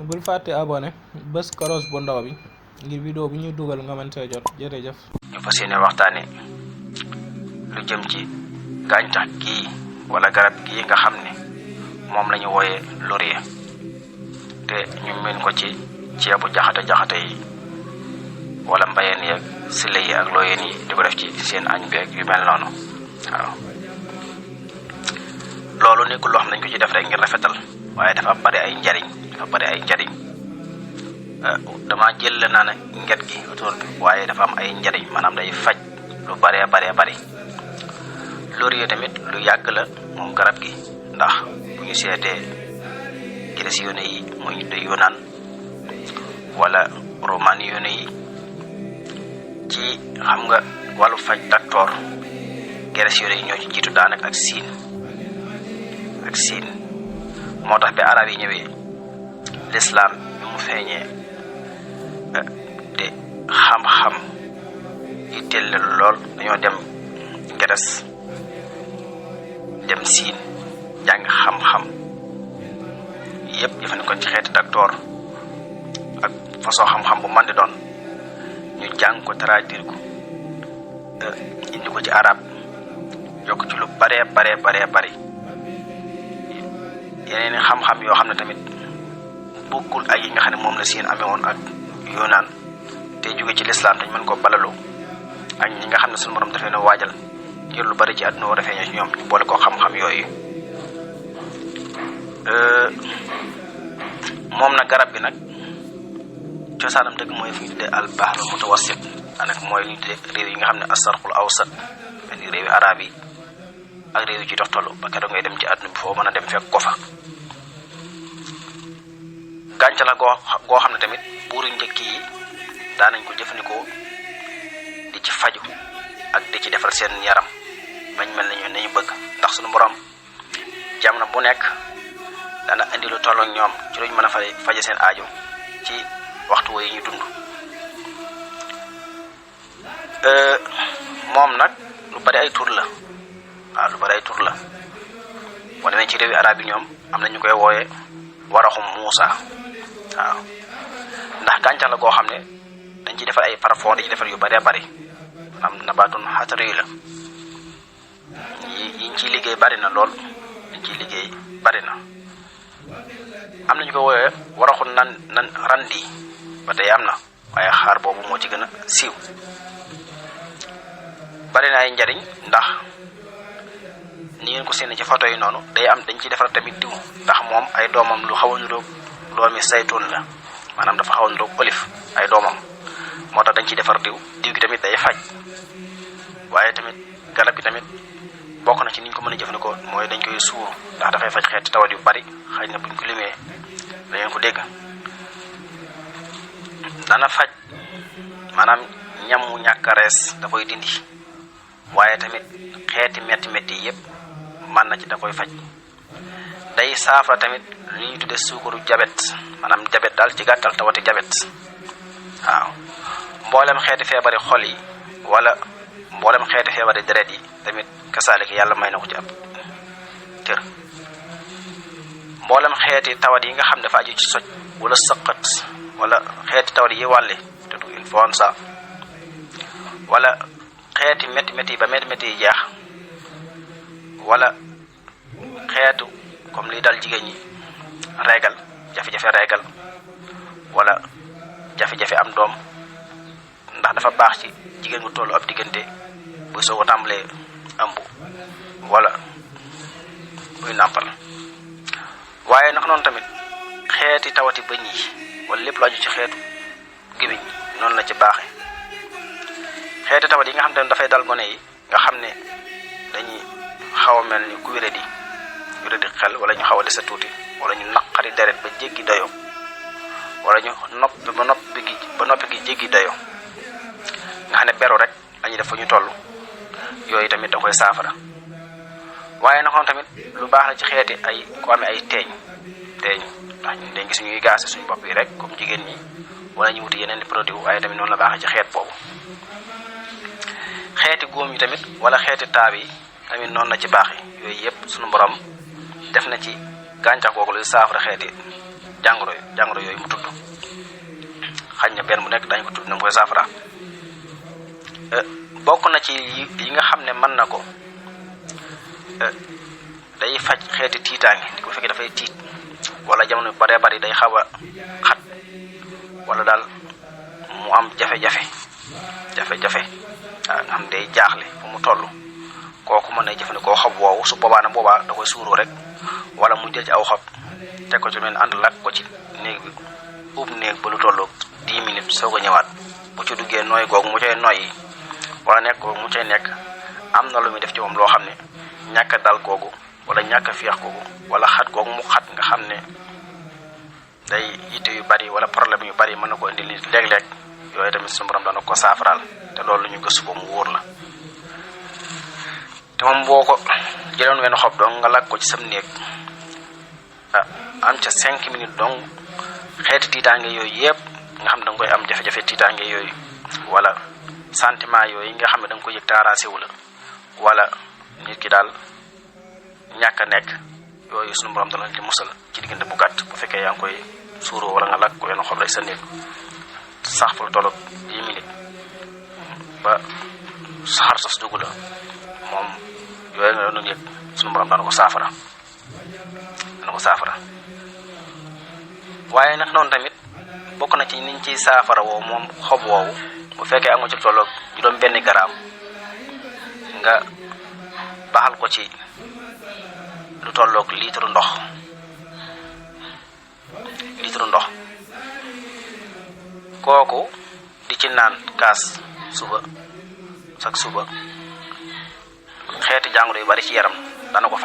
bul fàtte abonné bés koros bu ndaw bi ngir vidéo bu ñuy dugal nga mën see jot. jërëjëf. ñu fas yéene waxtaane lu jëm ci gàncax gii wala garab gii nga xam ne moom la ñu wooyee laurier te ñu mën ko ci ceebu jaxate yi wala mbayeen yeeg sile yi ak looyeen yi di ko def ci seen añ beeg yu mel noonu. waaw loolu nekkul loo xam nañ ko ci def rek ngir rafetal waaye dafa bari ay njariñ dama jël la naa ne nget gi autour bi waaye dafa am ay njariñ maanaam day faj lu baree bari laurier tamit lu yàgg la moom garab gi ndax bu ñu seetee grec yone yi muy de yunaan wala roman yone yi ci xam nga wàllu faj docteur grec yone yi ñoo ci jiitu daanaka ak siin moo tax bi arab yi ñëwee l'islam bi mu feeñee te xam-xam yitteel leen lool dañoo dem Grèce dem siin jàng xam-xam yépp jëfandikoo ci xeeti docteur ak façon xam-xam bu man di doon ñu jàng ko traduire ko indi ko ci arab yokk ci lu baree bari yeneen xam-xam yoo xam ne tamit bokkul ak yi nga xam ne moom la siin amee woon ak yunaan te jóge ci lislaam dañ mën koo balalu ak ñi nga xam ne suñu borom dafee na waajal ngir lu bari ci àdduna war a feeñee ci ñoom ñu boole koo xam-xam yooyu. moom nag garab gi nag cosaanam dëgg mooy fi ñu tuddee al bahrul mutawassit daanaka mooy li ñu tuddee réew yi nga xam ne asarxul awsat mel ni réewi arab yi ak réew yi ci doxtalu ba keroog ngay dem ci àdduna bi foo mën a dem fekk ko fa. gàncax la goo xam ne tamit buuru njëkk yi daanañ ko jëfandikoo di ci faju ak di ci defal seen yaram bañ mel nañu bëgg ndax suñu borom jamono bu nekk dana indi lu toll ak ñoom ci luñ mën a faje seen aajo ci waxtu wooyu ñu dund. moom nag lu bari ay tur la boo demee ci réewi arab yi ñoom am na ñu koy wooyee waraxum Muusa waaw ndax gàncax la goo xam ne dañ ci defar ay parfum di ci defar yu bëree bëri am nabaatun xatari la yiñ ciy liggéey bëri na lool am na ñu ko wooyee waraxu nan randi ba tey am na waaye xaar boobu moo ci gën a siiw. bëri na ay njariñ ndax ni ngeen ko séen ci photo yi noonu dañ ciy defar tamit diw ndax moom ay doomam lu xaw a niroog doomi saytuun la maanaam dafa xaw a niroog olive ay doomam moo tax dañ ciy defar diw gi tamit day faj waaye tamit garab gi tamit bokk na ci niñ ko mën a jëfandikoo mooy dañ koy suuru ndax dafay faj xeeti tawat yu bari xëy na buñ ko limee dangeen ko dégg. dana faj maanaam ñam mu ñàkk a rees da koy dindi waaye tamit xeeti metti yépp mën na ci da koy faj. day saafara tamit li ñuy tuddee suukaru jabet maanaam jabet daal ci gàttal tawati jabet waaw mboolem xeeti feebari xol yi wala mboolem xeeti feebari deret yi tamit kasaaliki yàlla may na ko ci ab tër. mboolem xeeti tawat yi nga xam dafa aju ci soj wala sëqat wala xeeti tawat yi wàlle te du influenza wala xeeti métti ba métti yi jeex wala xeetu comme li dal jigéen ñi régal jafe-jafe régal wala jafe-jafe am doom ndax dafa baax ci jigéen gu tollu ab diggante buy soog a tàmbalee ëmb wala buy nàmpal. waaye nag noonu tamit xeeti tawati bëñ yi wala lépp lu aju ci xeetu gémmiñ noonu la ci baaxe. xeeti tawat yi nga xam ne dafay dal gone yi nga xam ne dañuy xaw a mel ni ku wéradi xel wala ñu xaw a dese tuuti wala ñu naqari deret ba jéggi dayoo wala ñu noppi ba noppi gi jéggi dayoo nga xam ne beru rek lañuy def fa ñu toll yooyu tamit da koy saafara. waaye nag tamit lu baax la ci xeeti ay ku amee ay teeñ ndax ñun dañ gis ñuy gaase suñu bopp yi rek comme jigéen ñi wala ñu wuti yeneen produit waaye tamit noonu la baax ci xeet boobu. xeeti góom yi tamit wala xeeti taab yi tamit noonu la ci baaxee yooyu yëpp suñu borom def na ci gàncax googu luy saafara xeeti jàngoro yooyu mu tudd xañ na benn bu nekk dañ ko tudd na mu koy saafara bokk na ci yi nga xam ne mën na ko day faj xeeti tiitaange di ko fekkee dafay tiit wala jamono baree bari day xaw a xat wala daal mu am jafe-jafe nga xam day jaaxle fu mu toll kooku mën na jëfandikoo xob woowu su boobaa nag boobaa da koy suuroo rek wala mu jël ci aw xob teg ko ci mel ànd lakk ko ci néeg bi ub néeg ba lu tollu 10 minutes soo ko ñëwaat bu ci duggee nooy googu mu cay noyyi wala nekk googu mu cay nekk am na lu muy def ci moom loo xam ne ñàkk a dal googu wala ñàkk a féex googu wala xat googu mu xat nga xam ne day yitte yu bari wala problème yu bari mën na ko indi nit léeg-léeg yooyu tamit suñu borom dana ko saafaraal te loolu lu ñu gëstu ko mu wóor la te moom boo ko jëloon wenn xob dong nga lakk ko ci sam néeg am ca 5 minutes dong xeeti tiitaange yooyu yëpp nga xam ne da nga koy am jafe-jafe tiitaange yooyu wala sentiment yooyu nga xam ne da nga koy yëg taaraase wu la wala nit ki daal ñàkk a nekk yooyu suñu borom dana ci musal ci diggante bu gàtt bu fekkee yaa ngi koy suuroo wala nga lakk ko wenn xob rek sa néeg sax fa lu tollu 10 minutes ba saxar sas dugg la moom yooyu nga doon yëg suñu borom dana ko saafara waaye nag noonu tamit bokk na ci niñ ciy saafara woowu moom xob woowu bu fekkee am nga ci tolloog juróom benn garaam nga baxal ko ci lu tolloog litre ndox kooku di ci naan kaas suba xeeti jàngoro yu bari ci yaram dana ko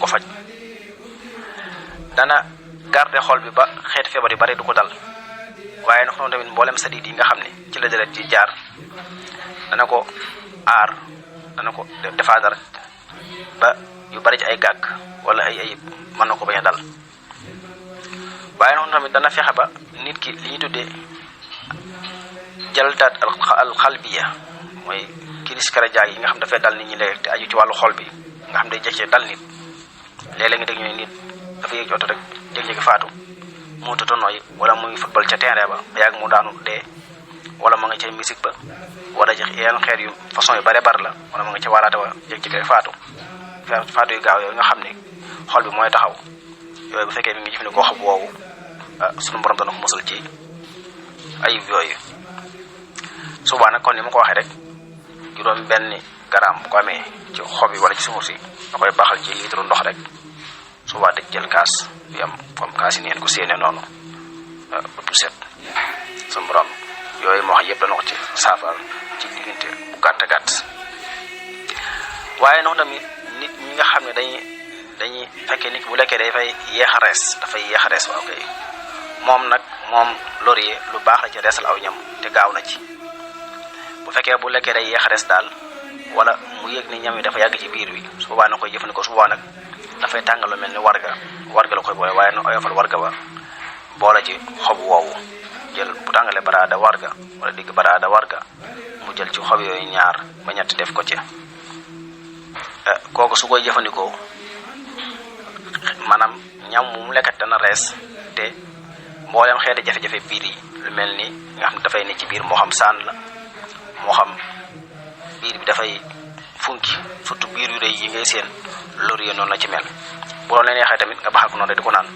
faj dana garder xol bi ba xeeti feebar yu bari du ko dal waaye nag noonu tamit mboolem sadiid yi nga xam ne ci la deret ci jaar dana ko aar dana ko défendre ba yu bari ci ay gàkk wala ay ayib mën na ko bañ a dal waaye noonu tamit dana fexe ba nit ki li ñu tuddee jaltaat al xalbiya mooy crise cardiaque yi nga xam dafay dal nit ñi léeg te aju ci wàllu xol bi nga xam day jekkee dal nit léeg-léeg nga dégg ñooy nit dafa yëg jot rek jékki-jékki faatu mu tëdd nooy wala muy football ca terrain ba yàgg mu daanu dee wala ma nga ca musique ba wala ci yenn xeet yu façon yu bare la wala ma nga ca waaraate wa jékki-jékki faatu yu gaaw yooyu nga xam ne xol bi mooy taxaw yooyu bu fekkee mi ngi jëfandikoo xob woowu sunu borom dana ko mosal ci ayib yooyu subaa nag kon ni ma ko waxee rek juróom benn garaam bu ko amee ci xob yi wala ci suuf si da koy baxal ci litre ndox rek subaa dëj jël kaas bi am comme kaas yi neen ko séenee noonu bu set sunu borom yooyu moo xam yëpp dana ko ci saafara ci diggante bu gàtt waaye noonu tamit nit ñi nga xam ne dañuy fekkee nit bu lekkee dafay yéex a rees waaw kay moom laurier lu baax la ci reesal aw ñam te gaaw na ci bu fekkee bu lekkee day yéex a rees daal wala mu yëg ni ñam yi dafa yàgg ci biir wi su boobaa na koy jëfandikoo su boobaa nag dafay tàngal lu mel ni warga la koy boole waaye na oyofal warga ba boole ci xob woowu jël bu tàngalee baraada warga wala digg baraada warga mu jël ci xob yooyu ñaar ba ñett def ko ci kooku su koy jëfandikoo maanaam ñam mu lekkat dana rees te mboolem xeeti jafe-jafe biir yi lu mel ni nga xam ne dafay ne ci biir moo xam saan la moo xam biir bi dafay funki surtout biir yu rëy yi ngay seen laurier noonu la ci mel bu loolu la neexee tamit nga baxal ko noonu di ko naan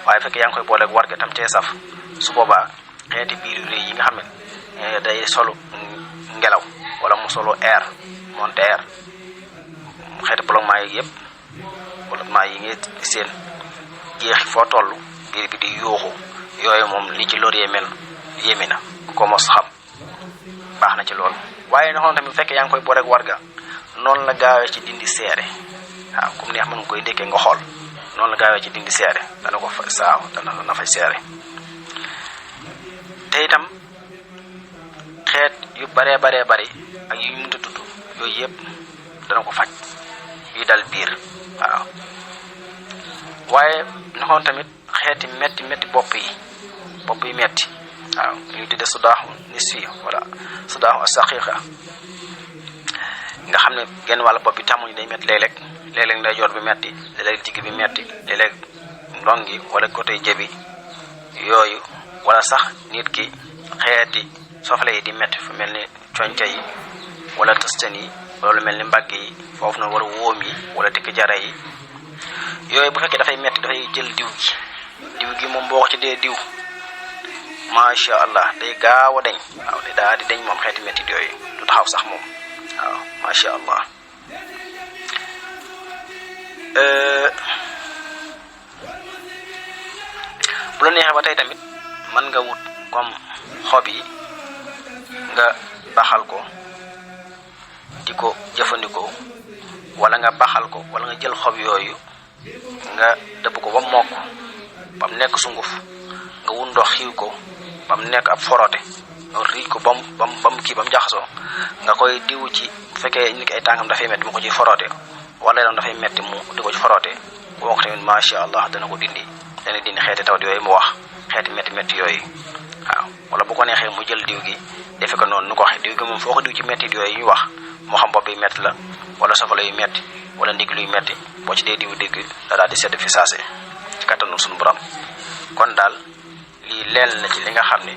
waaye fekk yaa ngi koy booleeg warga tam cee saf su boobaa xeeti biir yu rëy yi nga xam ne day solu ngelaw wala mu solo air monte air xeeti ballonnement yi yëpp ballonnement yi ngay seen jeexi foo toll biir bi di yuuxu yooyu moom li ci laurier mel yéemi na ko mos xam baax na ci loolu waaye na xoon tamit fekk yaa ngi koy booleeg warga noonu la gaawee ci dindi seere waaw comme neex mën nga koy dékkee nga xool noonu la gaawee ci dindi seere dana ko fa saaw dana fay seere te itam xeet yu baree bari ak yu ñu mënta tudd yooyu yëpp dana ko faj yu dal biir waaw waaye naxoon tamit xeeti metti bopp yi metti waaw ñuy tudde sudaaxu nisfi wala sudaaxu asaqiqa nga xam ne genn wàll bopp bi tàmmuñu day metti léeg-léeg nday joor bi metti léeg-léeg jigg bi metti léeg-léeg ndongi wala côté jëbi yooyu, wala sax nit ki xeeti sofale yi di metti fu mel ni conca yi wala tëstan yi wala lu mel ni mbagg yi foofu noonu, wala wóom yi wala dikk jara yi yooyu bu fekkee dafay metti dafay jël diw gi moom boo ko ci dee diw masha Allah day gaaw a dañ. waaw day daal di dañ moom xeeti metti yooyu du taxaw sax moom. waaw masha Allah. bu la neexee ba tey tamit mën nga wut comme xob yi nga baxal ko di ko jëfandikoo, wala nga baxal ko wala nga jël xob yooyu nga dëbb ko ba mokk ba mu nekk sunguf, nga wut ndox xiiw ko ba mu nekk ab forote, nga riij ko ba mu kii ba mu jaxasoo, nga koy diw ci bu fekkee nit ki ay tànkam dafay metti mu ko ci forote, wala yoon dafay metti mu di ko ci forote, boo ko tamit masha Allah dana dindi xeeti tawat yooyu mu wax, xeeti metti yooyu. waaw wala bu ko neexee mu jël diw gi defe ko noonu nu ko waxee. diw gi moom foo ko diw ci metti yooyu ñu wax, moo xam bopp bi metti la wala sofala yu metti wala ndig luy metti, boo ci dee diw digg da daal di sedd fi saase ci kattanu suñu borom. kon daal lii leen la ci li nga xam ne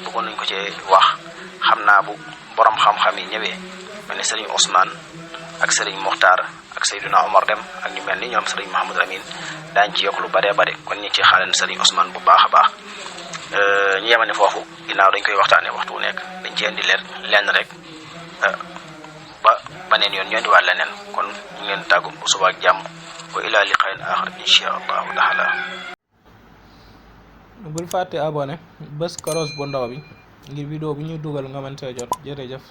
bëggoon nañ ko ci wax. xam naa bu borom xam-xam yi ñëwee mel ni Serigne Ousmane ak Serigne Mokhtar ak Seydina Omar Dem ak ñu mel ni ñoom Serigne Mahamadou Amin daañ ci yokk lu bare kon ñi ci xaaleen Serigne Ousmane bu baax a baax. ñu yemane foofu ginnaaw dañ koy waxtaanee waxtu wu nekk dañ ci indi lenn rek ba baneen yoon ñu indiwaat leneen. kon ñu ngi leen tàggu bu suba ak jàmm wa ilaa liqaayin aaxar insha allahu taala. bul fàtte abonné bés koros bu ndaw bi ngir vidéo bi ñuy dugal nga mën see jot. jërëjëf.